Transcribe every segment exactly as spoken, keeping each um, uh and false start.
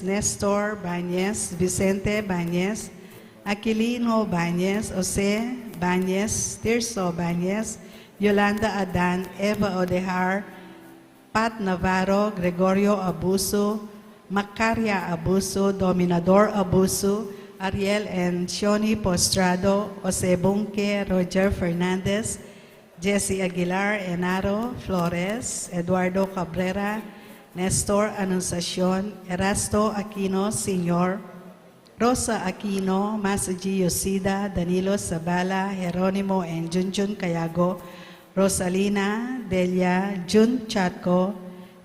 Nestor Bañez, Vicente Bañez, Aquilino Bañez, Jose Bañez, Tirso Bañez, Yolanda Adan, Eva Odejar, Pat Navarro, Gregorio Abuso, Macaria Abuso, Dominador Abuso, Ariel and Shoni Postrado, Jose Bunque, Roger Fernandez, Jesse Aguilar, Enaro Flores, Eduardo Cabrera, Nestor Anunciacion, Erasto Aquino Senior, Rosa Aquino, Masa G Yosida, Danilo Zabala, Jeronimo and Junjun Cayago, Rosalina, Delia, Jun Chatco,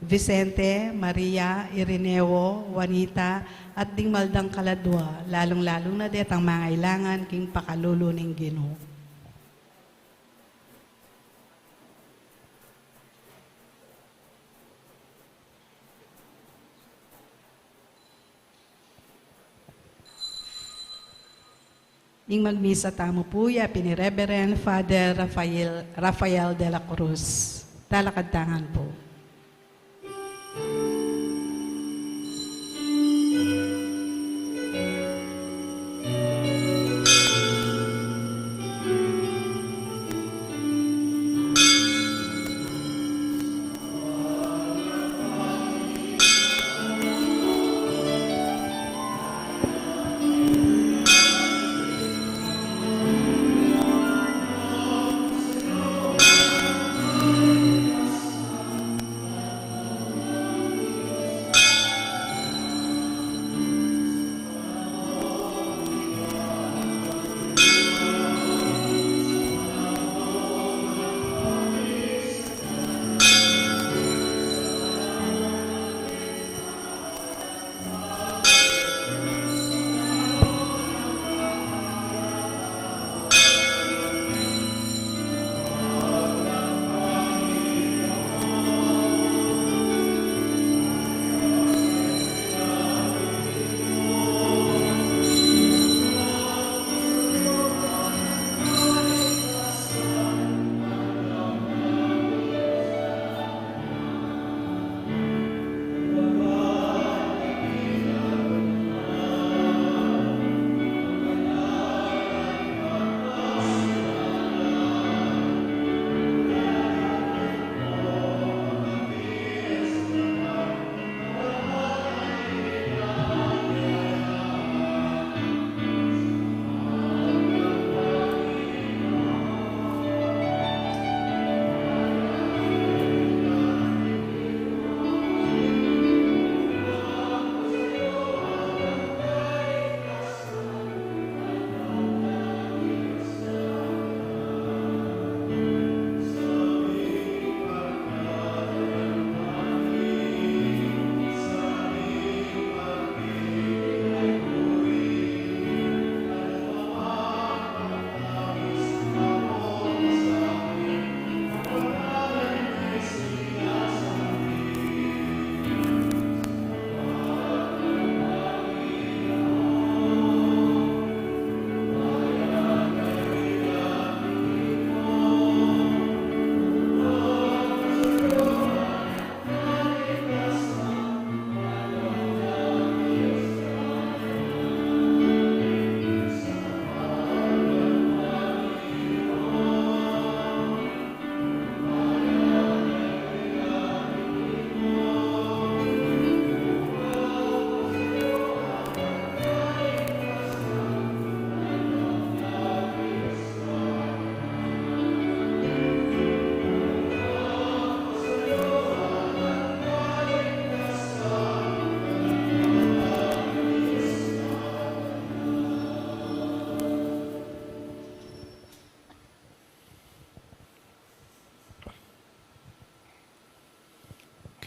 Vicente, Maria, Irineo, Juanita, at ding maldang kaladua, lalung-lalu na detang mangailangan king pakalulu ning Ginu. Ing magmisa tamu pu ya pin i Reverend Father Rafael, Rafael de la Cruz. Talakad ta ngan pu.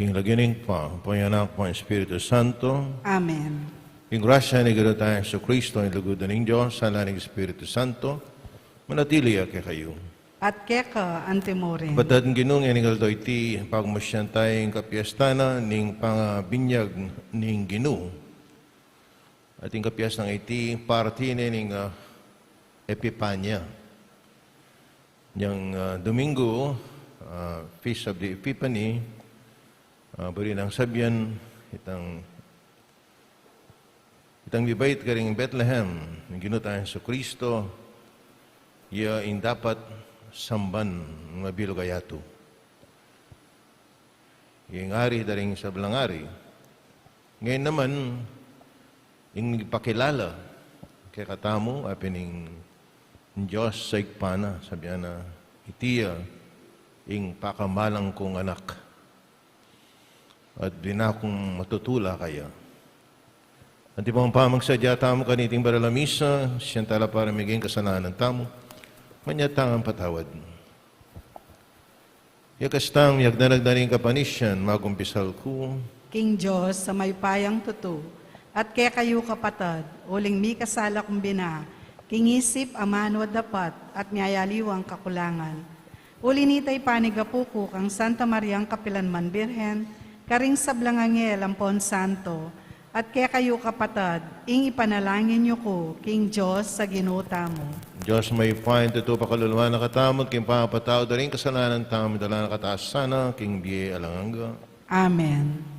King lagyu ning Ibpa, ampo ning Anak, ampo ning Espiritu Santo. Amen. Ing grasya ning Ginu tang Jesucristo, ing lugud ning Dios, at ing Espiritu Santo, manatili ya kekayu. At keka antimurin. Kapatad king Ginu, ngening aldo iti, pagmasyan tamu ing kapiestan na ning pangabinyag ning Ginu. At ing kapiestan iti, parti ne ning, ah, Epipania. Yang, ah, Domingo, ah, Feast of the Epiphany, ah, buri nang sabyan, itang Tang mibait karing Bethlehem, ing Ginu tang Jesucristo, iya ing dapat samban ning mabilug a yatu. Iya ing Ari da ring sablang ari. Ngeni naman, ing ipakilala kekatamu, apin ing Dios sa Ibpa na, sabyan na, iti ya ing pakamalan kung anak. At bina kung matutula kaya. At ipang pamagsadya tamu kaniting banal a misa, siyang tala para miging kasalanan tamu, manyatang patawad. Ya kastang miyagdanag na ring kapanisian, magumpisal ku. King Dios a mayupayang tutu, at kekayu kapatad, uling mikasala kung bina, king isip, amanu, dapat, at miyayaliwang kakulangan. Uli nita ipanigapu ku kang Santa Mariang kapilanman Birhen, karing sablang anghel ampon santo, at kekayu kapatad, ing ipanalangin yu ku king Dios a Ginu tamu. Dios mayupayang tutu, pakalulu na katamu, at king pamapatawad da ring kasalanan tamu, idala na katamu sana king bie alang angga. Amen.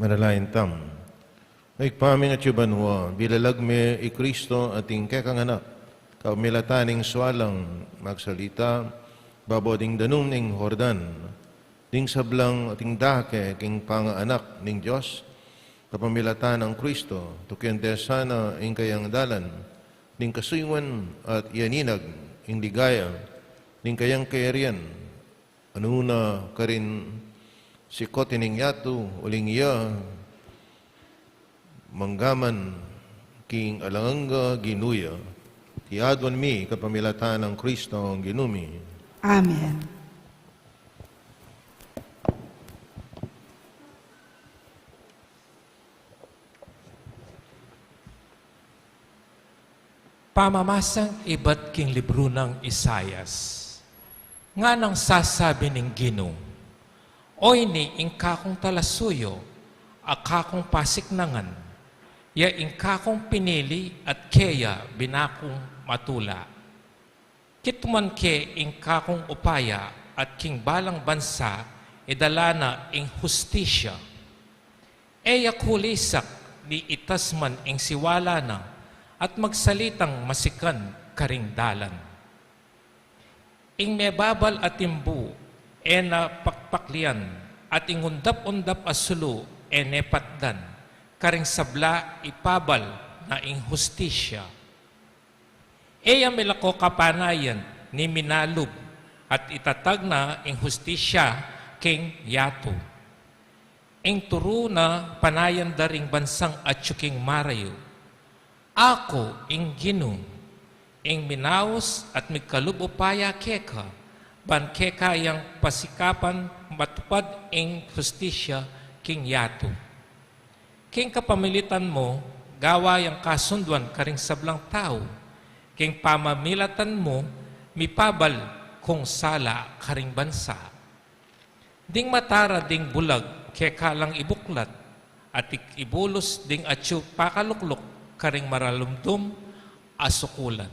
Manalangin tamu. Ibpa mi, atsu ka banua, bilalag mi i Kristo at ing kekang Anak, kapamilatan ning sualang magsalita, babo ding danum ning Jordan, ding sablang ating dake king pangaanak ning Dios, kapamilatan nang Kristo, tukian de sana ing kayang dalan, ding kasuyuan at yaninag ing ligaya, ding kayang kayarian, anu na karin sikut ning yatu, uling iya manggaman king alang angga Ginu ya. Iti aduan mi kapamilatan nang Kristong Ginu mi. Amen. Pamamasang ibat king libru nang Isaias. Nganang sasabi ning Ginu, "Oyni ing kakung talasuyu, a kakung pasiknangan, ya ing kakung pinili at keya binakung matula. Kituman ke ing kakung upaya at king balang bansa idala na ing hustisya. E ya kulisak ni itas man ing siwala na at magsalitang masikan karing dalan. Ing mebabal a timbu e na pakpaklian, at ing undap-undap a sulu e ne patdan, karing sabla ipabal na ing hustisya. E ya milako kapanayan ni minalub, at itatag na ing hustisya king yatu. Ing turu na panayan da ring bansang atyu king marayu. Aku ing Ginu, ing minaus at migkalub upaya keka, ban keka yang pasikapan matupad ing hustisya king yatu. King kapamilatan mu, gawa yang kasunduan karing sablang tau. King pamamilatan mu, mipabal kung sala karing bansa. Ding matara ding bulag keka lang ibuklat, at ik-, ibulus ding atyu pakalukluk karing maralumdum a sukulan."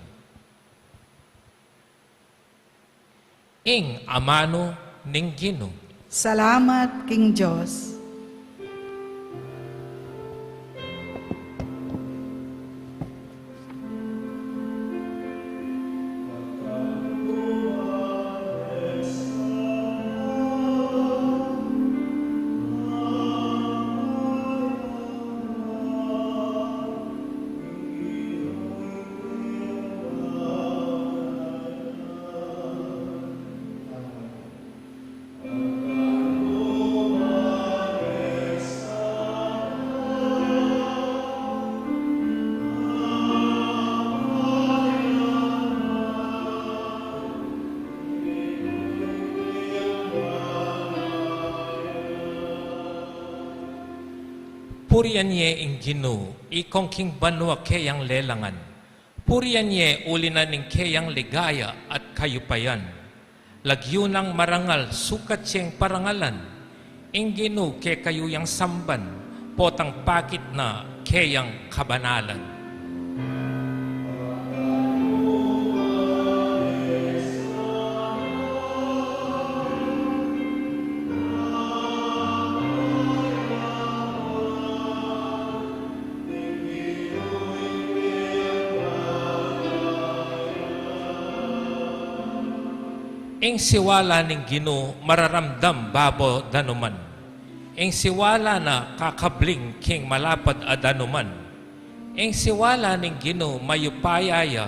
Ing amanu ning Ginu. Salamat king Dios. Purian ye ing Ginu, ikong king banua keyang lelangan. Purian ye uli na ning keyang ligaya at kayupayan. Lagyu nang marangal sukat yeng parangalan. Ing Ginu kekayu yang samban, potang pakit na keyang kabanalan. Ing siwala ning Ginu mararamdam babo danuman. Ing siwala na kakabling king malapad a danuman. Ing siwala ning Ginu mayupaya ya.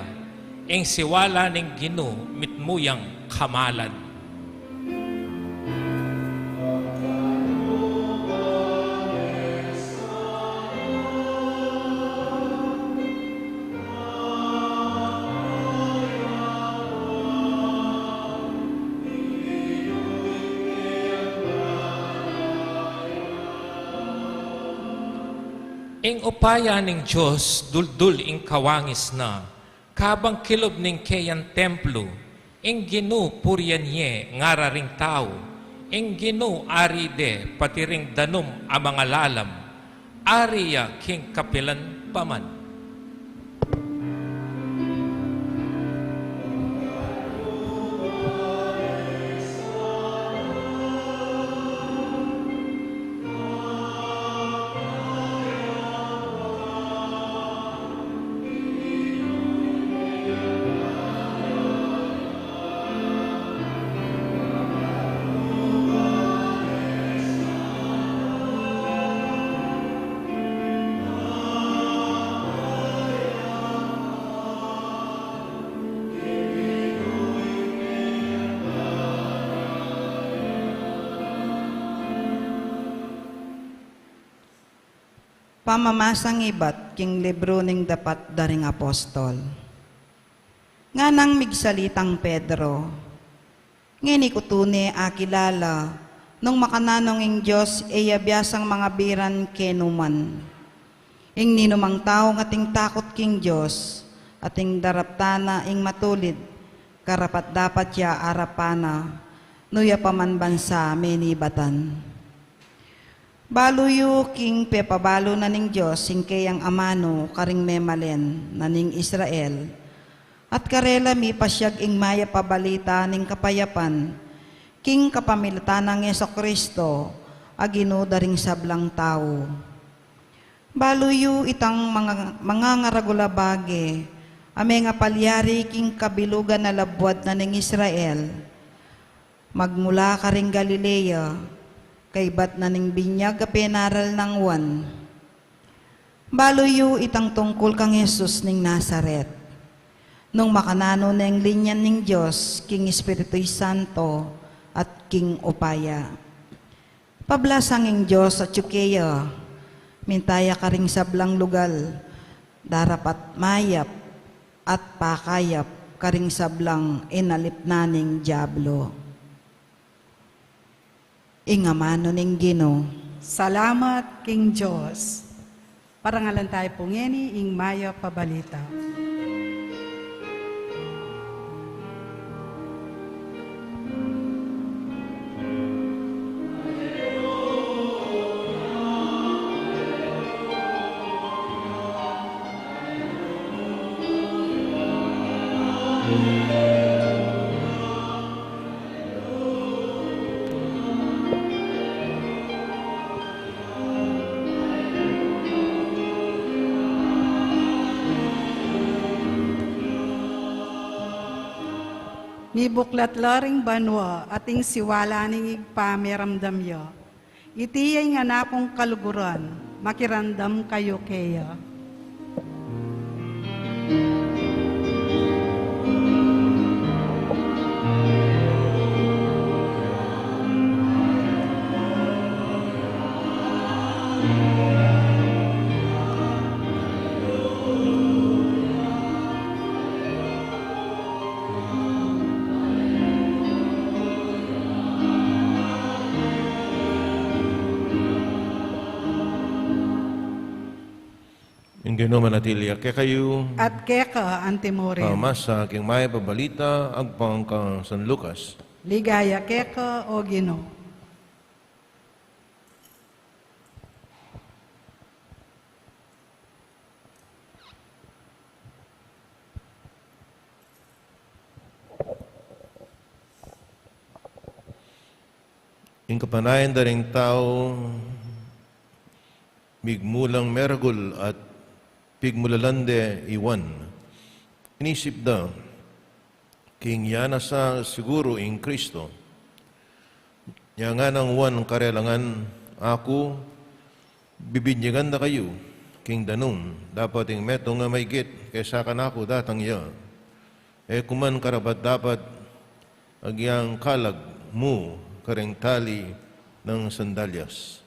Ing siwala ning Ginu mitmu yang kamalan. Ing upaya ning Dios duldul ing kawangis na, kabang kilub ning keyang templu. Ing Ginu purian ye ngara ring tau. Ing Ginu ari de pati ring danum a mangalalam. Ari ya king kapilan pa man. Pamamasang ibat king libru ning dapat da ring apostol. Nganang migsalitang Pedro, ngeni ku tune akilala nung makananu ing Dios e ya biasang mangabiran kenu man. Ing ninumang tau ating takut king Dios, ating daraptan na ing matulid, karapat-dapat ya arapan na, nu ya pa man bansa menibatan. Balu yu king pepabalu na ning Dios ing keyang amanu karing memalen na ning Israel, at karela mipasyag ing mayap a balita ning kapayapan, king kapamilatan nang Jesucristo, a Ginu da ring sablang tau. Balu yu itang manga-, mangangaragul a bage, a mengapalyari king kabilugan a labuad na ning Israel, magmula karing Galilea, kaybat na ning binyag a penaral nang Juan. Balu yu itang tungkul kang Jesus ning Nazaret, nung makananu neng linyan ning Dios king Espiritu Santo at king upaya. Pablasang ing Dios atyu keya, minta ya karing sablang lugal, darapat mayap at pakayap karing sablang inalip na ning Diablo. Ing amanu ning Ginu. Salamat king Dios. Parangalan tayu pu ngeni ing mayap a balita. Mibuklat la ring banua at ing siwala ning Ibpa meramdam ya. Iti ya ing anak kung kaluguran, makiramdam kayu keya. Ing Ginu manatili ya kekayu. At keka antimurin. Pamasa king mayap a balita agpang kang San Lucas. Ligaya keka, O Ginu. Ing kapanayan da ring tau, migmulang meragul at pigmulalan de i Juan. Inisip da, king yana sa siguru ing Kristo. Nya nganang Juan karela ngan, aku, bibinyagan da kayu king danum, dapot ing metung a maygit kesa kanaku datang ya. E ku man karapat-dapat agyang kalag mu karing tali nang sandalyas.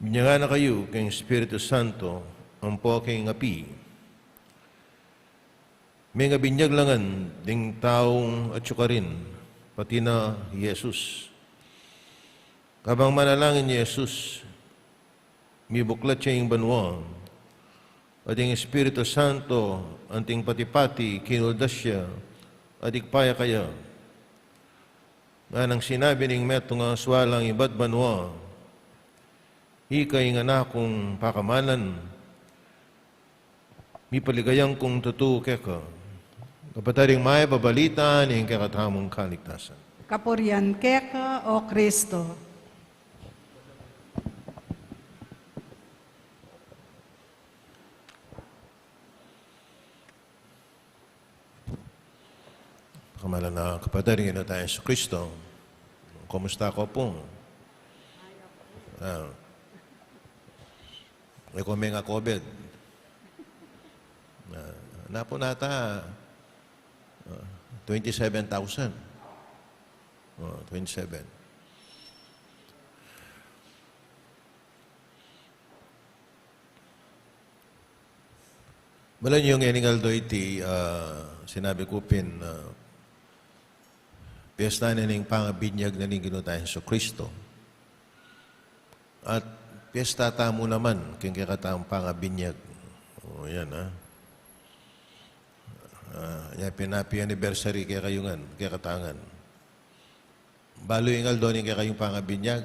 Binyagan na kayu king Espiritu Santo ampo king api. Mengabinyag la ngan ding taung atyu karin, pati na i Jesus. Kabang manalangin i Jesus, mibuklat ya ing banua, at ing Espiritu Santo anting pati-pati kinuldas ya, at igpaya kaya. Nganang sinabi ning metung a sualang ibat banua, ika ing anak kung pakamalan, mipaligaya kung tutu keka. Kapatad, ing mayap a balita ning kekatamung kaligtasan. Kapurian keka, O Kristo. Kamalan a kapatad, ing Ginu tang Jesucristo. Kumusta ko pu? Ah. E ko menga-COVID. Ah, napu nata, ah, twenty-seven thousand. Oh, twenty-seven. Balu yu, ngening aldo iti, ah, sinabi ku pin, ah, piyesta na ning pangabinyag na ning Ginu tang Jesucristo. At piyesta tamu naman king kekatang pangabinyag. O, yan, ha. Ah, nya pin, happy anniversary kekayu ngan, kekatang ngan. Balu ing aldo ning kekayung pangabinyag?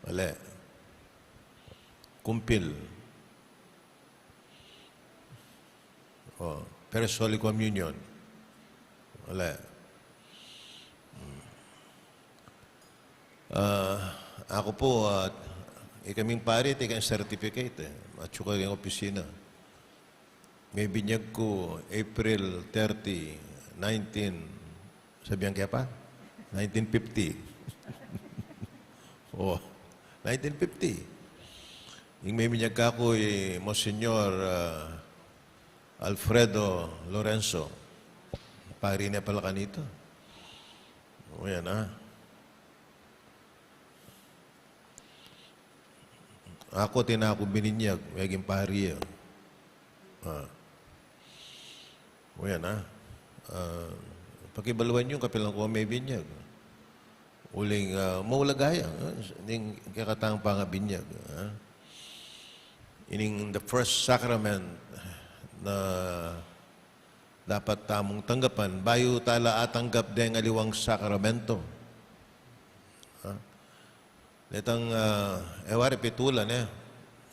Wala. Kumpil. O, First Holy Communion? Wala. Hmm. Ah, aku pu, ah, ikaming pari, atin keng certificate, e. Atyu ka king opisina. Mebinyag ku April thirty, nineteen, sabian ke pa? Nineteen fifty. O, nineteen fifty. Ing mebinyag kaku i Monsignor, ah, Alfredo Lorenzo. Pari ne pala kanita. O, yan, a. Aku, atin aku bininyag, meging pari ya. A. O, yan, a. Ah, pakibaluan yu kapilan ku mebinyag. Uling, ah, maulaga ya, ah, ning kekatang pangabinyag, ah. Ining the first sacrament na dapat tamung tanggapan bayu tala atanggap deng aliwang sakramento. Ah. Detang, ah, e wari pitulan, e.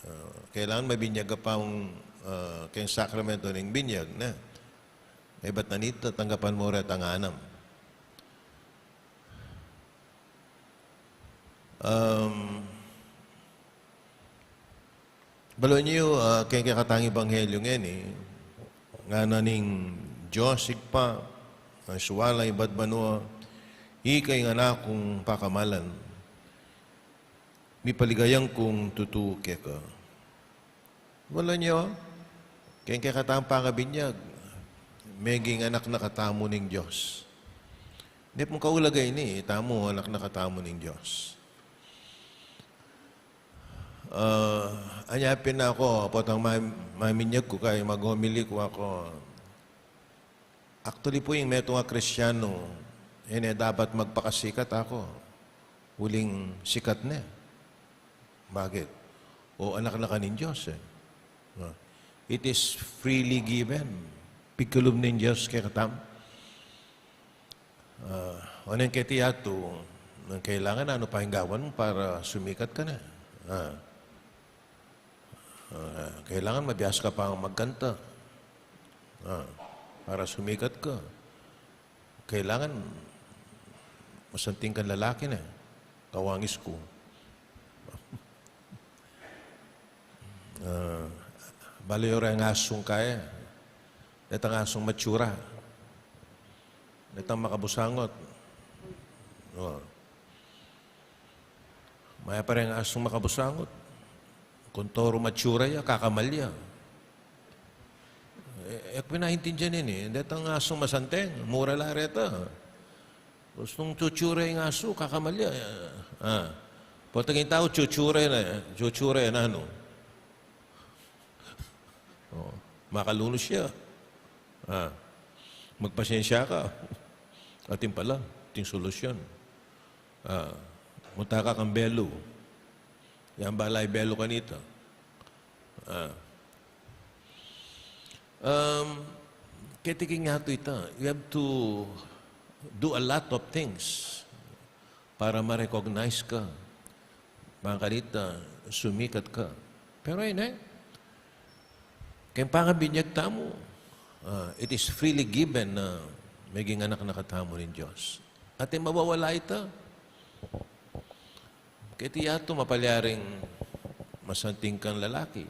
Ah, kailangan mabinyag ka pa, ah, keng sakramento ning binyag, ne? Ibat na nita, tanggapan mu retang anam. Um, Balu yu, ah, keng kekatang ebanghelyu ngeni, ngana ning Dios Ibpa, a suwala ibat banua, ika ing anak kung pakamalan, mipaligayan kung tutu keka. Balu yu, keng kekatang pangabinyag, meging anak na katamu ning Dios. Dipun kaulaga ini, itamu, anak na katamu ning Dios. Ah, anya pin aku, potang ma-, maminyag ku kay maghomily ku aku. Actually pu, ing metung a Kristiano, e ne dapat magpakasikat aku. Uling sikat ne. Bakit? O, anak na ka ning Dios, e. Ah, it is freely given. Pigkalub ning Dios kekatamu. Ah, o neng keti yatu, nung kailangan, nanu pa ing gawan mu para sumikat ka na? Ah. Ah, kailangan mabiasa ka pang magkanta. Ah, para sumikat ka. Kailangan masanting kang lalaki na. Kawangis ku. Ah, balu yu reng asung kaya. Detang asung matsura. Detang makabusangot. O. Mayap pa reng asung makabusangot. Kung toro matsura ya, kakamal ya. E, e ku pin aintindian ini. Detang asung masanting, mura la reta. Gustung tsutsura ing asu, kakamal ya. Ah. Potang ing tau, tsutsura na, tsutsura na, nanu? O, makalunus ya. Ah. Magpasensya ka. Atin pala, ating solusyon. Ah. Munta ka kang belu. Yan bala i belu kanita. Ah. Um, keti king yatu ita, you have to do a lot of things para ma-recognize ka. Bang kanita, sumikat ka. Pero ine, keng pangabinyag tamu, ah, it is freely given na meging anak na katamu ning Dios. Atin mawawala ita. Keti yatu, mapalyaring masanting kang lalaki.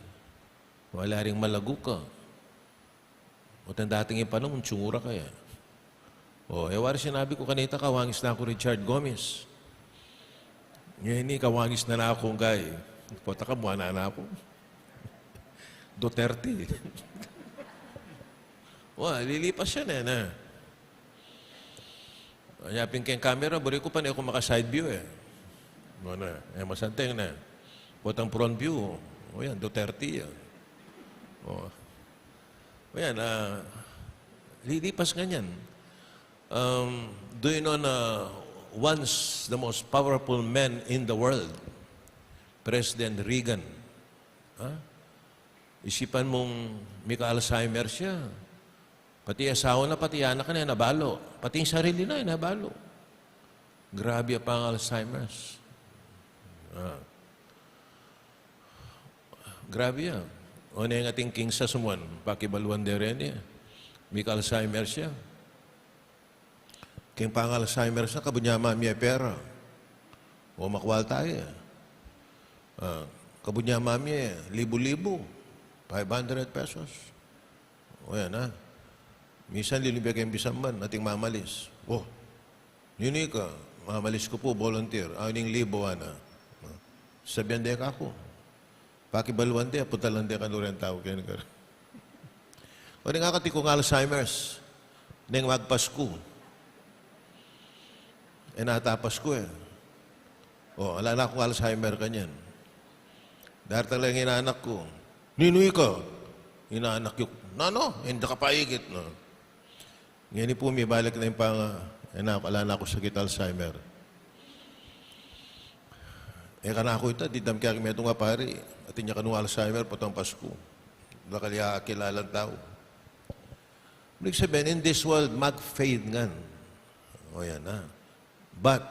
Mapalyaring malagu ka. O, tanda, atin ing panahun, tsura ka ya. O, e wari sinabi ku kanita, kawangis na ku Richard Gomez. Ngeni, kawangis na na ku, ngay. Pota ka, buwan na na ku. Duterte. Wa, lilipas yan e, na. Anya pin keng camera, buri ku pa ne ku maka-side view e. Mana, e masanting na. Potang front view, o yan, Duterte yan. O. O yan, ah, lilipas ngan yan. Um, do you know na once the most powerful man in the world, President Reagan, ha? Isipan mung mika-Alzheimer siya. Pati asawa na, pati anak na, e na balu. Pati ing sarili na, e na balu. Grabe ya pang-Alzheimer's. Ah. Grabe ya. O neng ating King Sasumuan, pakibaluan de reni. Mika-Alzheimer siya. Keng pang-Alzheimer siya, kabud ne mamie pera. O makwalta ya. Ah, kabud ne mamie, libu-libu. Five hundred pesos. O yan, ha? Minsan, linubya keng bisamban, ating mamalis. O, ninu ika? Mamalis ku pu, volunteer. A, ining libu, ana. Sabian de kaku. Pakibaluan de, apuntalan de kanu reng tau, keni ka. O, neng akakit kung Alzheimer's. Neng magpasku. E na ata pasku, e. O, ala na kung Alzheimer kanyan. Dartang la ing anak ku. Ninu ika? Ing anak yu. Nanu? Ing daka paikit, no? Ngeni pu, mibalik na ing panga, e na, ala na kung sakit Alzheimer. E kanaku ita, dinan da keng metung a pari, atin ya kanung Alzheimer, potang pasku. Dakal ya akilalang tau. Ibig sabihin, in this world, mag-fade ngan. O yan na. But,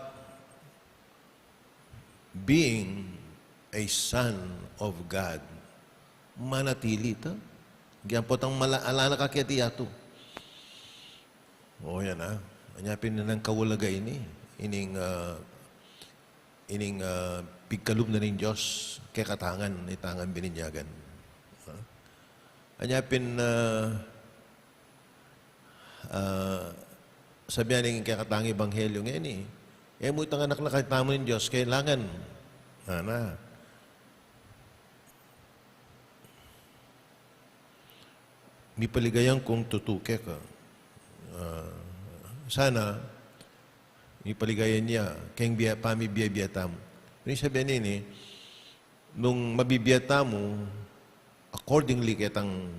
being a son of God, manatili ta. Gyan potang mala-, ala na kaketi yatu. O yan, ha. Anya pin nang kaulaga ini, ining, ah, ining, ah, pigkalub na ning Dios kekatang, itang bininyagan. Ha? Anya pin, ah, ah, sabian ning kekatang ebanghelyo ngeni, e mu itang anak na katamu ning Dios, kailangan, ana, mipaligayan kung tutu keka. Ah, sana, mipaligayan ya keng bie-, pamibie-bie tamu. Ini sabian ini, nung mabibie tamu, accordingly ketang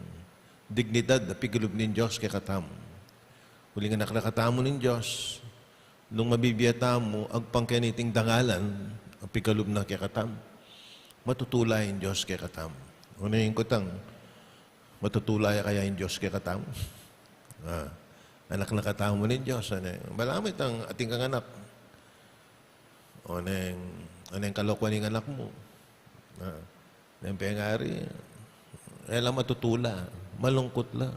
dignidad a pikalub ning Dios kekatamu. Uling anak na katamu ning Dios, nung mabibie tamu, agpang keniting dangalan a pikalub na kekatamu, matutula ing Dios kekatamu. O neng kutang, matutula ya kaya ing Dios kekatamu? Ah, anak na katamu ning Dios, ane? Balamu itang atin kang anak. O neng, o neng kalokuan ning anak mu. Ah, neng pengari, e la matutula, malungkut la.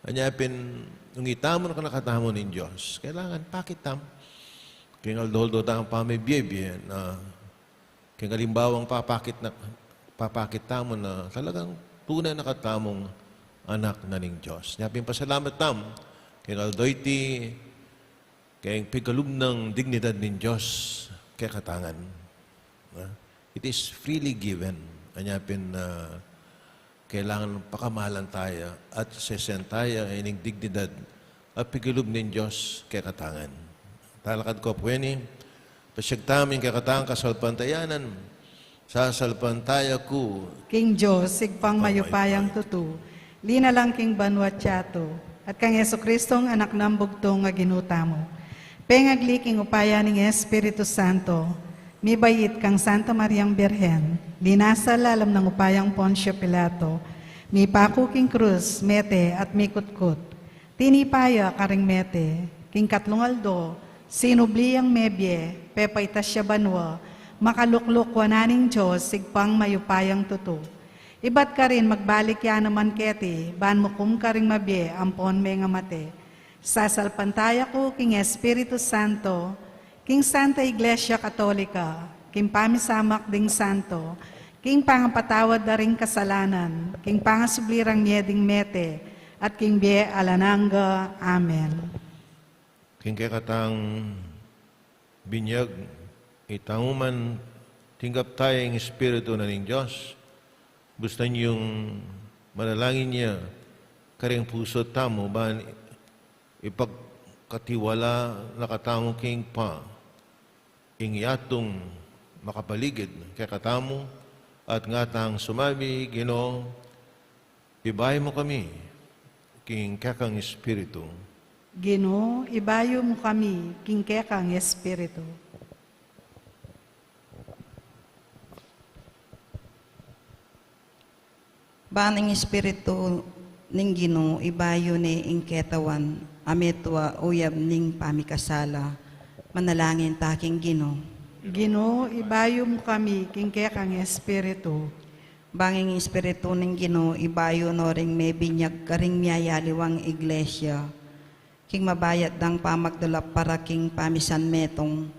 Anya pin, nung itamu na kekatamu ning Dios, kailangan pakit tamu. Keng aldo-aldo tang pamibie-bie na, keng alimbawang papakit na, papakit tamu na talagang tune na katamung anak na ning Dios. Anya pin pasalamat tamu, keng aldo iti, keng pigkalub nang dignidad ning Dios kekatang. Ha? It is freely given. Anya pin, ah, kailangan pakamalan taya at sesen taya ining dignidad a pikalub ning Dios kekatang. Talakad ku pu ini, pasiag tamu ing kekatang kasalpantayanan. Sasalpantaya ku king Dios, Ibpang mayupayang tutu, linalang king banua at yatu, at kang Jesucristong Anak nang bugtung a Ginu tamu. Pengagli king upaya ning Espiritu Santo, mibait kang Santa Mariang Birhen, linasa lalam nang upayang Poncio Pilato, mipaku king krus, mete at mikutkut. Tinipa ya karing mete, king katlung aldo, sinubli yang mebie, pepaitas ya banua, makalukluk wanan ning Dios, Ibpang mayupayang tutu. Ibat karin magbalik ya naman keti, ban mukum karing mabie ampon mengamate. Sasalpantaya ku king Espiritu Santo, king Santa Iglesia Katolika, king pamisamak ding santo, king pangapatawad da ring kasalanan, king pangasubli rang mie ding mete, at king bie alang angga. Amen. King kekatang binyag, itamu man, tinggap taya ing Espiritu na ning Dios, bustan yung manalangin ya karing pusu tamu, ban ipagkatiwala na katamu king Ibpa ing yatung makapaligid kekatamu, at ngatang sumabi, Ginu, Ibayu mu kami king kekang Espiritu. Ginu, ibayu mu kami king kekang Espiritu. Ban ing Espiritu ning Ginu ibayu ne ing ketawan a metua uyab ning pamikasala. Manalangin ta king Ginu. Ginu, ibayu mu kami king kekang Espiritu. Bang ing Espiritu ning Ginu ibayu no ring mebinyag karing miyayaliwang iglesia king mabayat dang pamagdulap para king pamisanmetung.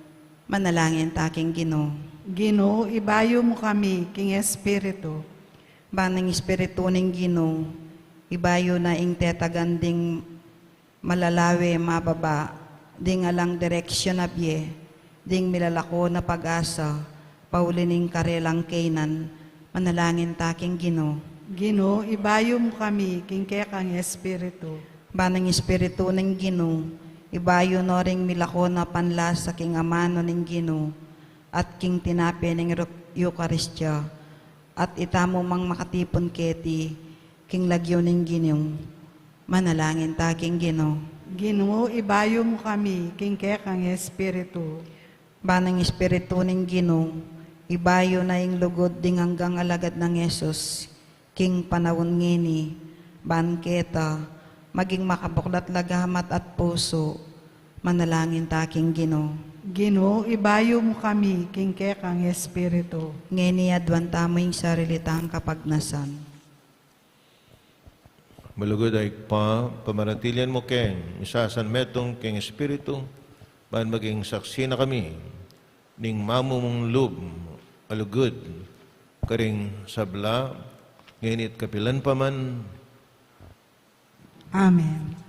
Manalangin ta king Ginu. Ginu, ibayu mu kami king Espiritu. Bang ing Espiritu ning Ginu ibayu na ing tetagan ding malalawe mababa, ding alang direksyon a bie, ding milalako na pag-asa, pauli ning karelang kaynan. Manalangin ta king Ginu. Ginu, ibayu mu kami king kekang Espiritu. Ban ing Espiritu ning Ginu ibayu no ring milako na panlasa king amanu ning Ginu at king tinape ning Ru-, Eukaristia, at itamu mang makatipun keti king lagyu ning Ginu. Manalangin ta king Ginu. Ginu, ibayu mu kami king kekang Espiritu. Ban ing Espiritu ning Ginu ibayu na ing lugud ding anggang alagad nang Jesus king panaun ngeni, ban keta maging makabuklat lagamat at pusu. Manalangin ta king Ginu. Ginu, ibayu mu kami king kekang Espiritu. Ngeni aduan tamu ing sarili tang kapagnasan. Malugud a Ibpa, pamaratilian mu keng misasanmetung keng Espiritu, ban maging saksi na kami ning mamumung lub a lugud karing sabla, ngeni at kapilan pa man. Amen.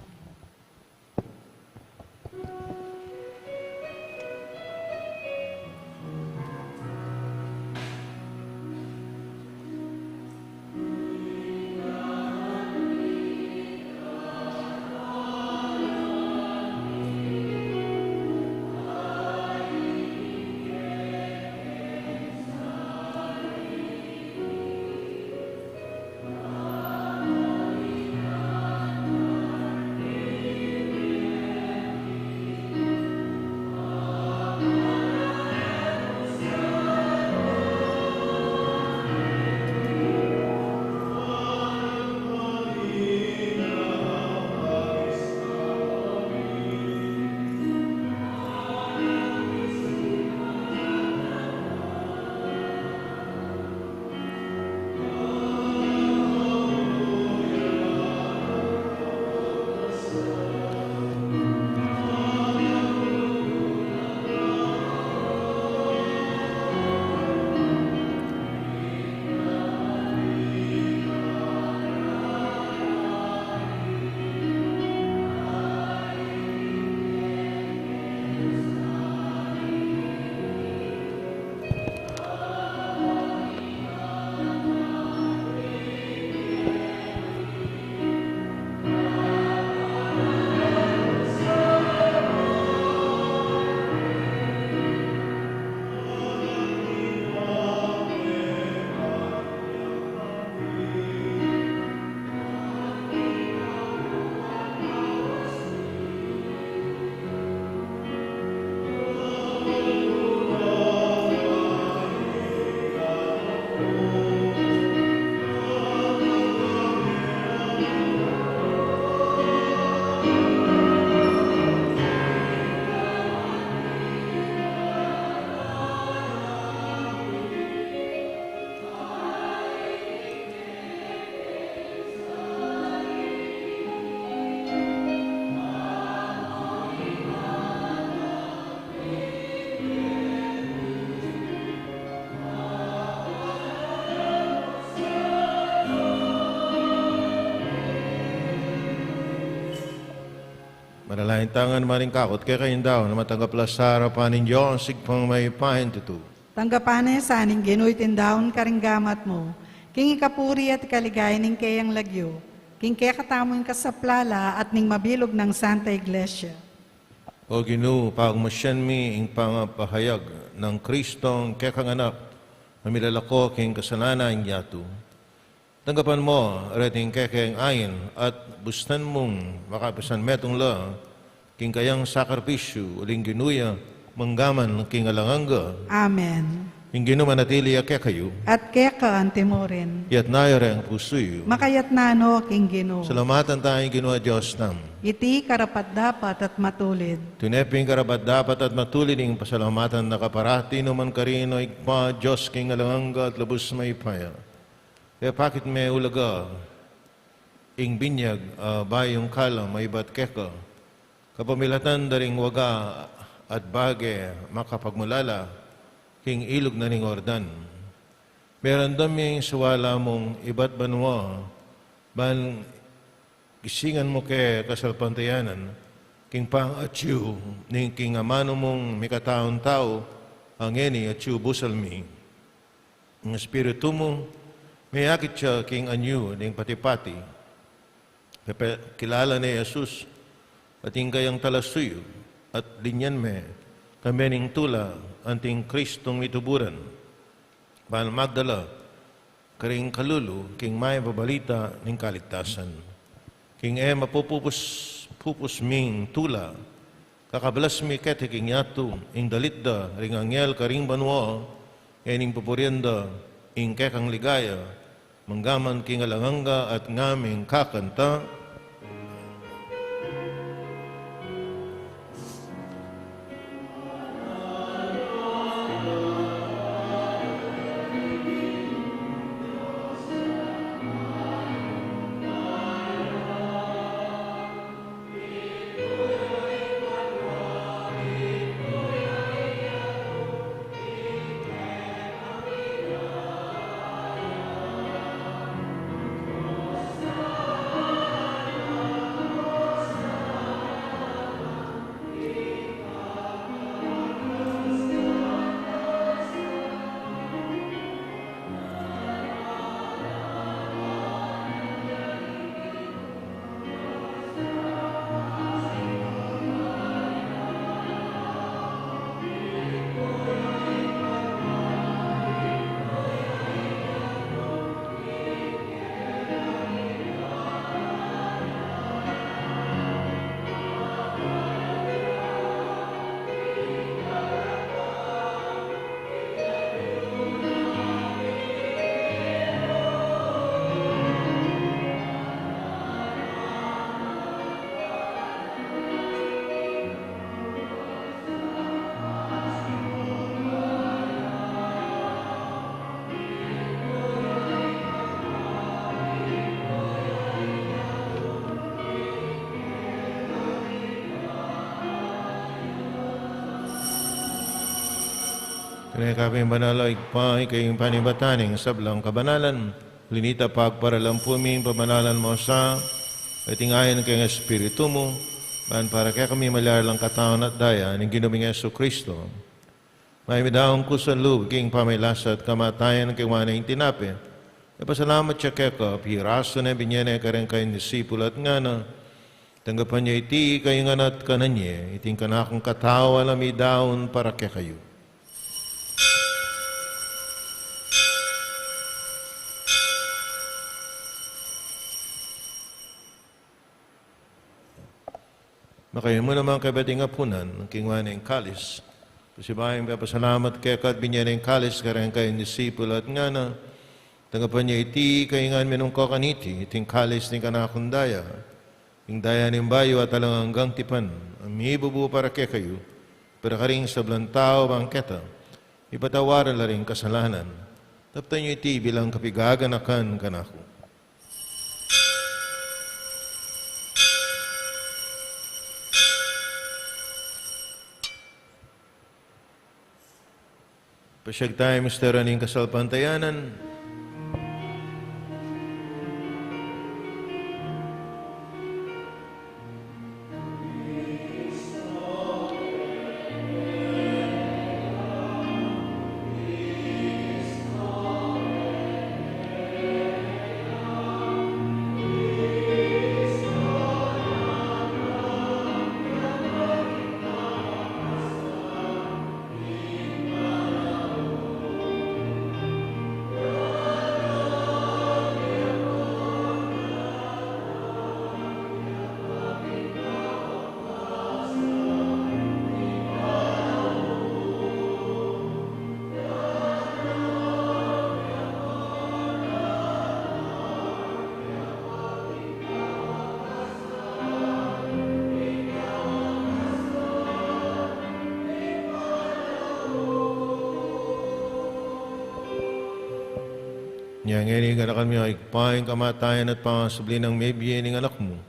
Manalangin tamu ngan, maring kakot, kekayu ing daun a matanggap la sa arapan ning Dios Ibpang mayupaya tutu. Tanggapan na sa ning Ginu iting daun karing gamat mu, king ikapuri at ikaligaya ning keyang lagyu, king kekatamung kasaplalan at ning mabilug nang Santa Iglesia. O Ginu, pagmasyan mi ing pangapahayag nang Kristong kekang Anak, a milalako king kasalanan ning yatu. Tanggapan mu reting kekeng ain at bustan mung makapisan metung la king kayang sakripisyu uling Ginu ya manggaman king alang angga. Amen. Ing Ginu manatili ya kekayu. At keka antimurin. Iyatas yu reng pusu yu. Makayatas no king Ginu. Salamatan taya ing Ginu a Dios tamu. Iti karapat-dapat at matulid. Tune pin karapat-dapat at matulid ing pasalamatan da ka parati nu man karin, o Ibpa, Dios king alang angga at lubus mayupaya. Pepakit me ulaga ing binyag a bayung kalam a ibat keka, kapamilatan da ring waga at bage makapagmulala king ilug na ning Jordan. Meramdam ya ing sawala mung ibat banua, ban gisingan mu ke kasalpantayanan, king pangatyu ning king amanu mung mikataung tau, a ngeni atyu busal mi. Ing Espiritu mu, meyakit ya king anyu ning pati-pati. Pepakilala ne i Jesus, at ing kayang talasuyu, at linyan me, kambe ning tula, anting Kristung mituburan. Ban magdala, karing kalulu, king mayap a balita, ning kaligtasan. King e mapupupus, pupus ming tula, kakablas mi keti king yatu, ing dalit da, ring anghel karing banua, e ning pupurian da, ing kekang ligaya, manggaman king alang angga at ngaming kakanta. Keka pin banal a Ibpa, ika ing panibatan ning sablang kabanalan. Uli na nita, pagparalan pu mi ing pabanalan mu sa, at ing ain ning Espiritu mu, ban para kekami malyari lang katawan at daya ning Ginu ming Jesucristo. Mayap a midaun ku sa lub king pamilasa at kamatayan, kayuan na ing tinape, ipasalamat ya keka, pirasu ne, binye ne kareng kayang disipul at ngana: Tanggapan ye iti kayu ngan at kanan ye, iti ing kanakung katawan a midaun para kekayu. Makayamu naman kaybat ing apunan, kayuan ne ing kalis. Pasibayu yang pepasalamat keka at binye ne ing kalis kareng kayang disipul at ngana: Tanggapan ye iti kayu ngan minum ko kaniti, iti ing kalis ning kanakung daya, ing daya ning bayu at alang anggang tipan, a mibubu para kekayu, para karing sablang tau, ban keta mipatawaran la ring kasalanan. Daptan yu iti bilang kapaganakan kanaku. Pasiag taya misteryu ning kasalpantayanan. Inya ngeni, ganakan mi, o Ibpa, ing kamatayan at pangasubli nang mebie ning Anak mu.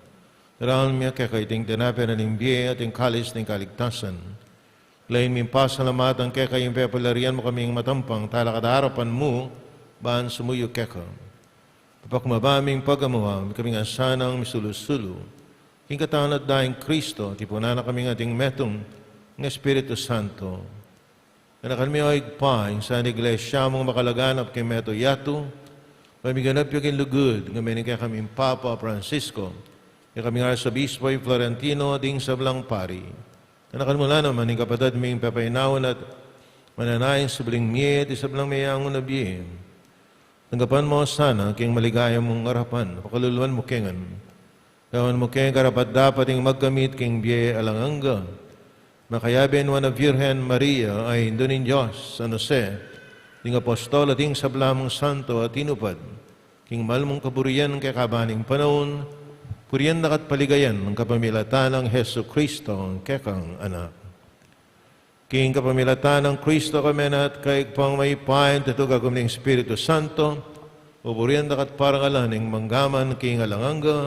Daraun mi keka iting tinape na ning bie at ing kalis ning kaligtasan. Lain ming pasalamatan keka ing pepalarian mu kaming matampang talakad king arapan mu ban sumuyu keka. Kapagmaba ming pagamuan, mikaming asanang misulu-sulu king katawan at daya nang Kristo, tipunan na kaming ating metung ning Espiritu Santo. Ganakan mi, o Ibpa, ing sana Iglesia mung makalaganap king meto yatu, pamiganap ya king lugud, ngeni ning kekaming Papa Francisco, kekaming Arsobispo i Florentino, ding sablang pari. Ganakan mu la naman ing kapatad ming pepainawa at mananayan subling mie at sablang meangu na bie. Tanggapan mu sana king maligaya mung arapan, pakaluluan mu ke ngan. Gawan mu ke karapat-dapat ing magkamit king bie alang angga. Makayabe na Nuan a Virgen Maria, a Indu ning Dios, San Jose, ding apostol at ding sabla mung santo a tinupad king mal mung kaburian king kekaban ning panaun, purian da ka at paligayan king kapamilatan nang Jesucristo, ing kekang Anak. King kapamilatan nang Kristo, kami na at kaybat mayupaya, tutu kagum ning Espiritu Santo, pupurian da ka at parangalan ning mangga man king alang angga.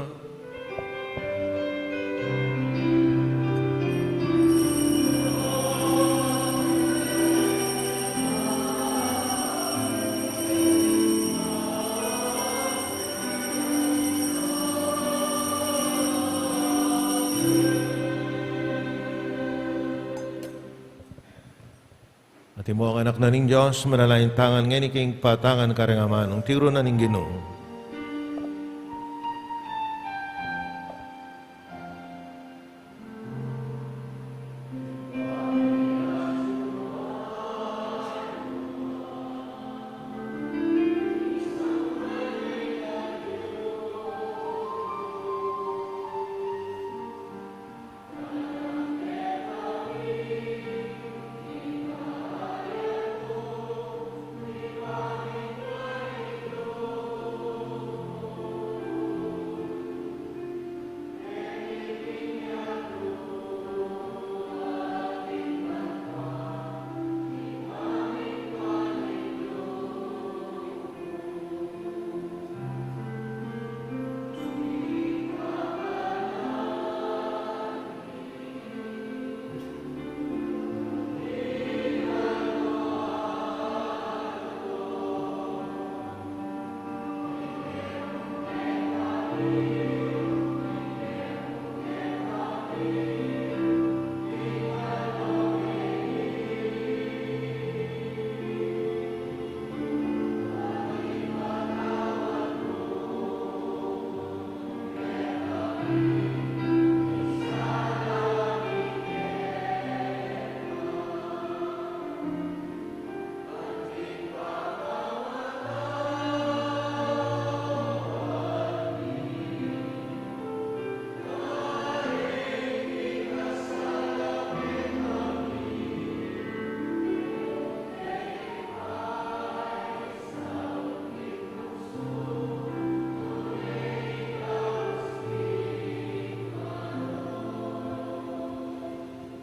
Antimo ing Anak na ning Dios, manalangin tamu ngan ngeni king patangan karing amanung tiru na ning Ginu.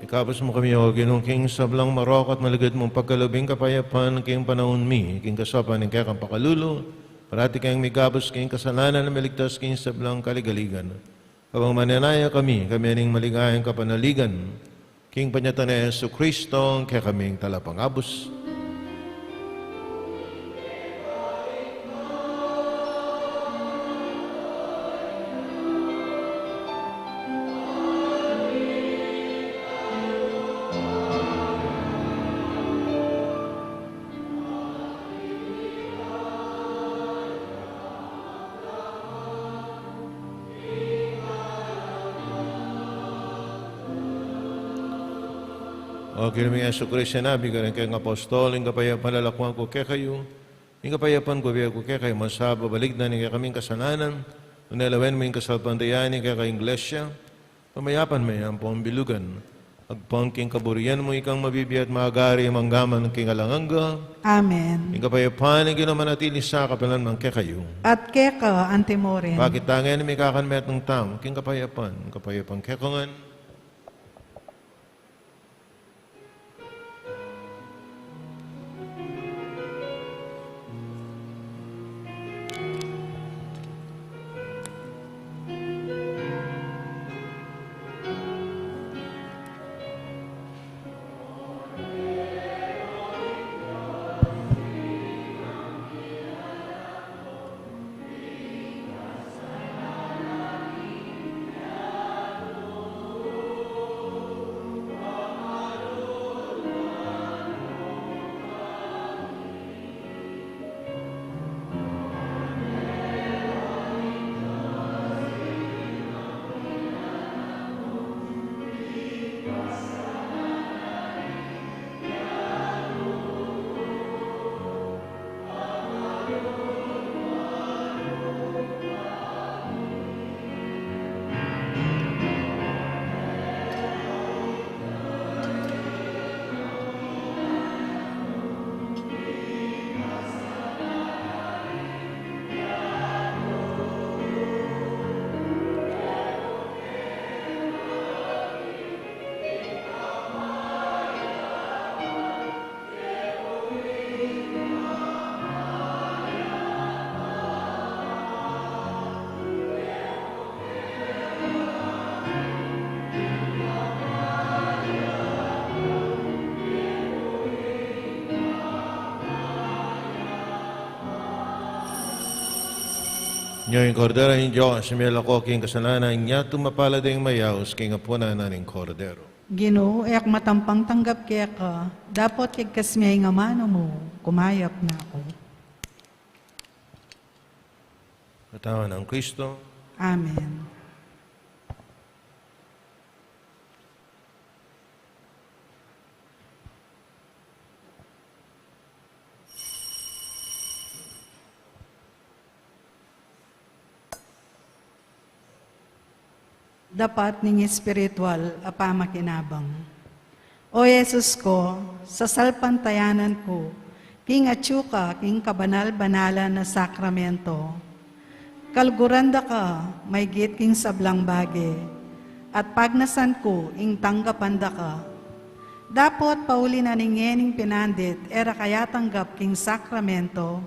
Ikabus mu kami, O Ginu, king sablang marok at malugud mung pagkalub ing kapayapan king panaun mi, king kasaupan ning kekang pakalulu, parati keng mikabus king kasalanan, miligtas king sablang kaligaligan. Kabang manenaya kami, kami ning maligayang kapanaligan, king panyatang nang Jesucristo, ing kekaming Talapangabus. O Ginu ming Jesucristo, sinabi mu karing kekang apostol, ing kapayapan lalakwan ku kekayu, ing kapayapan ku bibie ku kekayu, masababaligdan ing kekaming kasalanan, nune lawen mu ing kasalpantayanan ning kekang Iglesia, pamayapan me ampong bilugan, agpang king kaburian mu, ikang mabibie at magari mangga man king alang angga. Amen. Ing kapayapan ning Ginu manatili sa kapilan man kekayu. At keka anti mu rin. Pakit tamu ngan ing mikakanmetung tamu king kapayapan, kapayapan keka ngan. Nya ing Kordero ning Dios, a milako king kasalanan ning yatu. Mapalad ding mayaus king apunan na ning Kordero. Ginu, e ku matampang tanggap keka, dapot kekkas mu ing amanu mu, kumayap na ku. Katawan nang Kristo. Amen. Dapat ning espiritual a pamakinabang. O Jesus ko, sasalpantayanan ku king atyu ka king kabanal-banalan a sakramento. Kaluguran da ka maygit king sablang bage, at pagnasan ku ing tanggapan da ka. Dapot pauli na ning ngening pinandit e ra ka atanggap king sakramento,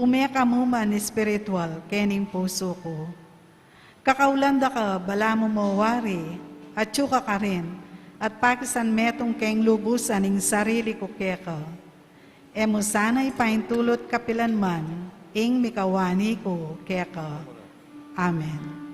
ume ka mu man espiritual kening pusu ku. Kakaulan da ka balamu mo wari, atyu ka karin, at pakisan metung keng lubusan ing sarili ku keka. E mu sana ipaintulut kapilan man ing mikawani ku keka. Amen.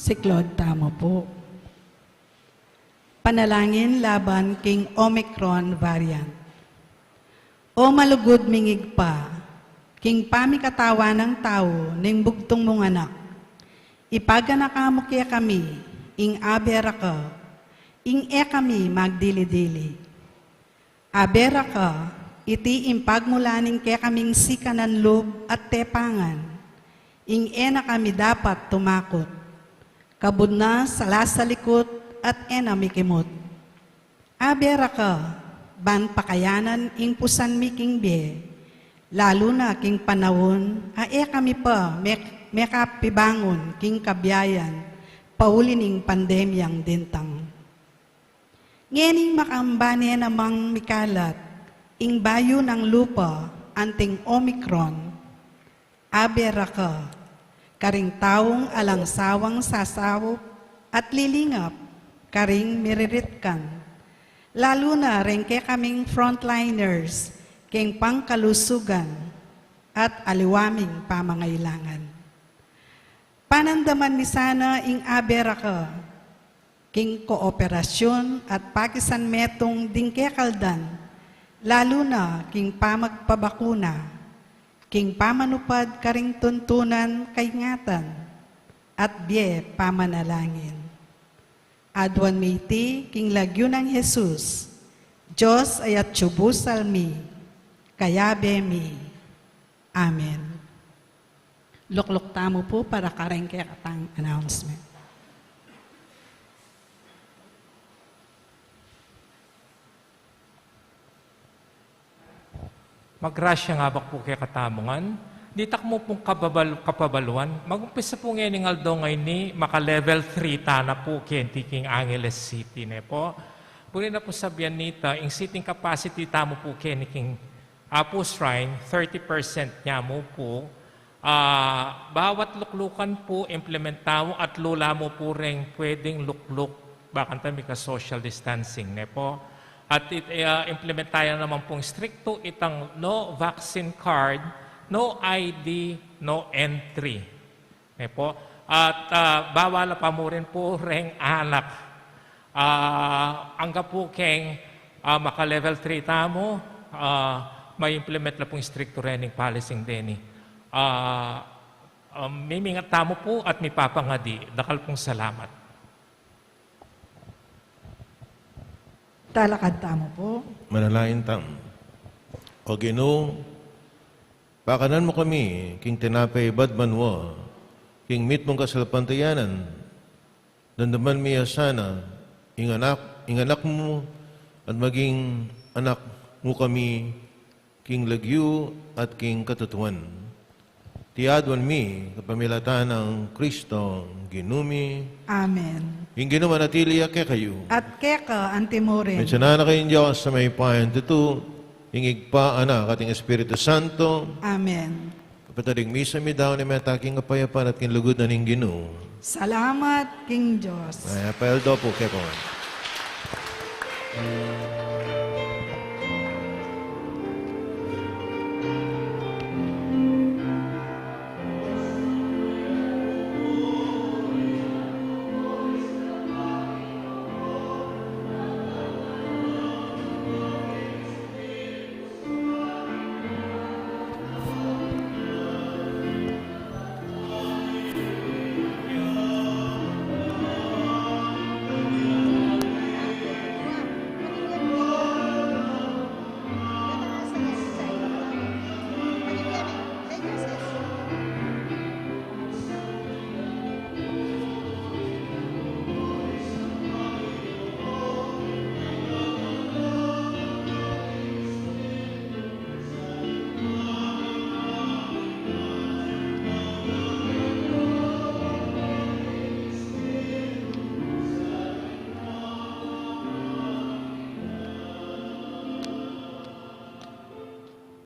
Siklaud tamu pu. Panalangin laban king Omicron variant. O malugud ming Ibpa, king pamikatawan nang tau ning bugtung mung Anak, ipaganaka mu kekami ing Abe Raka, ing e kami magdili-dili. Abe Raka, iti ing pagmula ning kekaming sikanan lub at tepangan, ing e na kami dapat tumakut, kabud na salasalikut at e na mikimut. Abe Raka, ban pakayanan ing pusan mi king bie, lalu na king panaun a e kami pa me-, mekapibangun king kabiayan, pauli ning pandemyang dintang. Ngening makamban ne namang mikalat ing bayu nang lupa anting Omicron, Abe Raka, karing taung alang sawang sasaup at lilingap karing miriritkan, lalu na reng kekaming frontliners keng pangkalusugan at aliwa ming pamangailangan. Panandaman mi sana ing Abe Raka king kooperasyun at pakisanmetung ding kekaldan, lalu na king pamagpabakuna, king pamanupad karing tuntunan kaingatan, at bie pamanalangin. Aduan mi iti king lagyu nang Jesus, Dios a Atsu Busal mi, kayabe mi. Amen. Lukluk tamu pu para kareng kekatang announcement. Magrasya ing Abak pu kekatamu ngan. Ditak mu pung kababal-, kapabaluan, magumpisa pu ngening aldo ngeni, maka-level three tana pu keni king Angeles City, ne pu. Buri na pu sabian nita, ing seating capacity tamu pu keni king Apu Shrine, thirty percent nya mu pu, ah, bawat luklukan pu, implement tamu at lula mu pu reng pwedeng lukluk, bakanta mika-social distancing, ne pu. At it-, ah, implement taya naman pung strikto itang no vaccine card, no I D, no entry. Ne pu. At, ah, bawal la pa mu rin pu reng anak. Ah, angga pu keng, ah, maka-level three tamu, ah, ma-implement la pung strikto rening policy deni. Ah, ah, mimingat tamu pu at mipapangadi. Dakal pung salamat. Talakad tamu pu. Manalangin tamu. O Ginu, pakanan mu kami king tinape ibad banua, king mitmung kasalpantayanan. Damdaman mi ya sana ing anak, ing anak mu, at maging anak mu kami king lagyu at king katutuan. Iti aduan mi kapamilatan nang Kristong Ginu mi. Amen. Ing Ginu manatili ya kekayu. At keka anti mu rin. Mensanan na kayung Dios a mayupayang tutu, ing Ibpa, Anak, at ing Espiritu Santo. Amen. Kapatad, ing misa mi daun na meta king kapayapan at king lugud na ning Ginu. Salamat king Dios. Ay, apel do pu kekayu.